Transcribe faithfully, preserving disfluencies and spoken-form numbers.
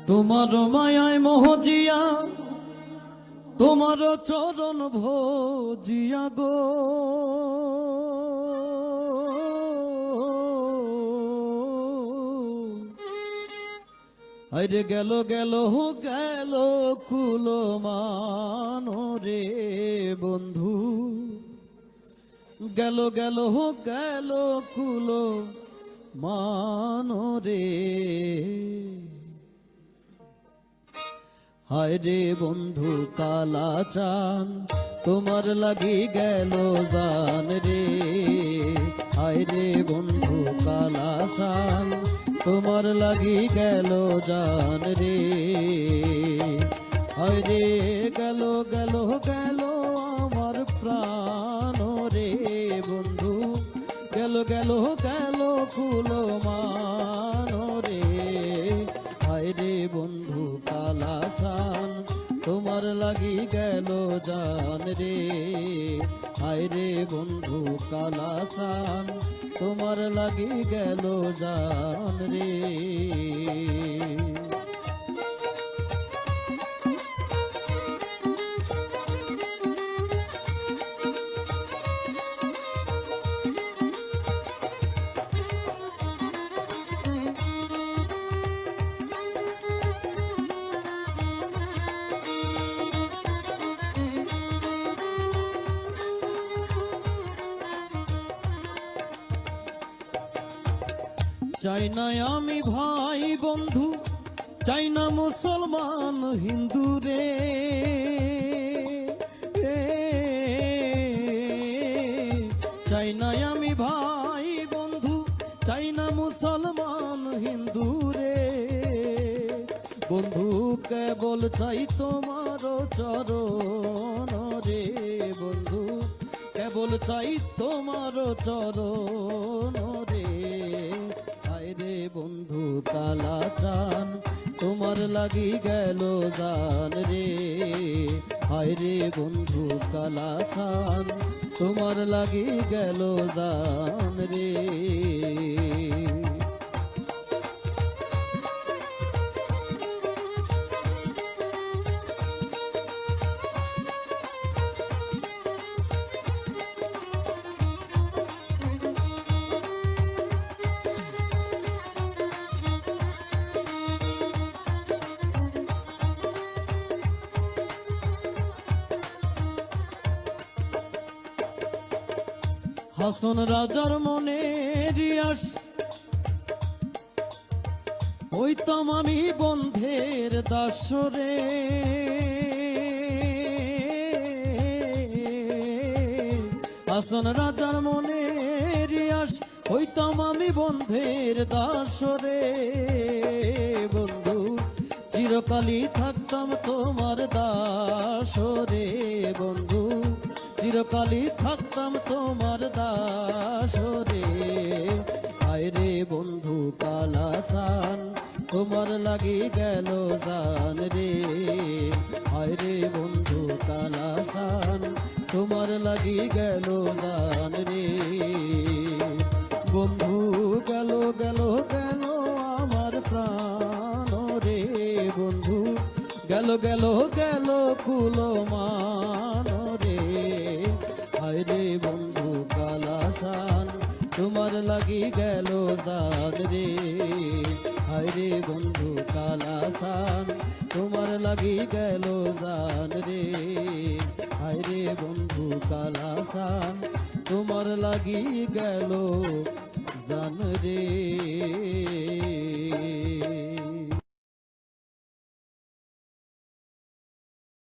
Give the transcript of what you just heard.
তোমার মায়ায় মহজিয়া, তোমার চরণ ভজিয়া গো। আরে গেল, গেল, গেল কুলমান রে বন্ধু, গেল, গেল, গেল কুলমান রে। হায় রে বন্ধু কালা চান, তোমার লাগি গেল জান রে। হায় রে বন্ধু কালা চান, তোমার লাগি গেল জান রে। হায় রে গেল, গেল, গেল আমার প্রাণ রে বন্ধু, গেল, গেল, গেল কুলমান রে। হায় রে বন্ধু কালা চান, তোমার লাগি গেল জান রে। হায় রে বন্ধু কালা চান, তোমার লাগি গেল জান রে। চাই না আমি ভাই বন্ধু, চাই না মুসলমান হিন্দু রে। চাই না আমি ভাই বন্ধু, চাই না মুসলমান হিন্দু রে। বন্ধু কেবল চাই তোমার চরণ রে বন্ধু, কেবল চাই তোমার চরণ রে। হায় রে বন্ধু কালা চান, তোমার লাগি গেল জান রে। হায় রে বন্ধু কালা চান, তোমার লাগি গেল জান রে। হাসন রাজার মনের আশ, হইতাম আমি বন্ধের দাস রে। হাসন রাজার মনের আশ, হইতাম আমি বন্ধের দাস রে বন্ধু, চিরকালই থাকতাম তোমার দাস রে বন্ধু, চিরকালই থাকতাম তোমার দাস রে। হায় রে বন্ধু কালা চান, তোমার লাগি গেল জান রে। হায় রে বন্ধু কালা চান, তোমার লাগি গেল জান রে। বন্ধু গেল, গেল, গেল আমার প্রাণ রে বন্ধু, গেল, গেল, গেল কুলমান রে। হায় রে বন্ধু কালা চান, তোমার লাগি গেল জান রে। হায় রে বন্ধু কালা চান, তোমার লাগি গেল জান রে। হায় রে বন্ধু কালা চান, তোমার লাগি গেল জান রে।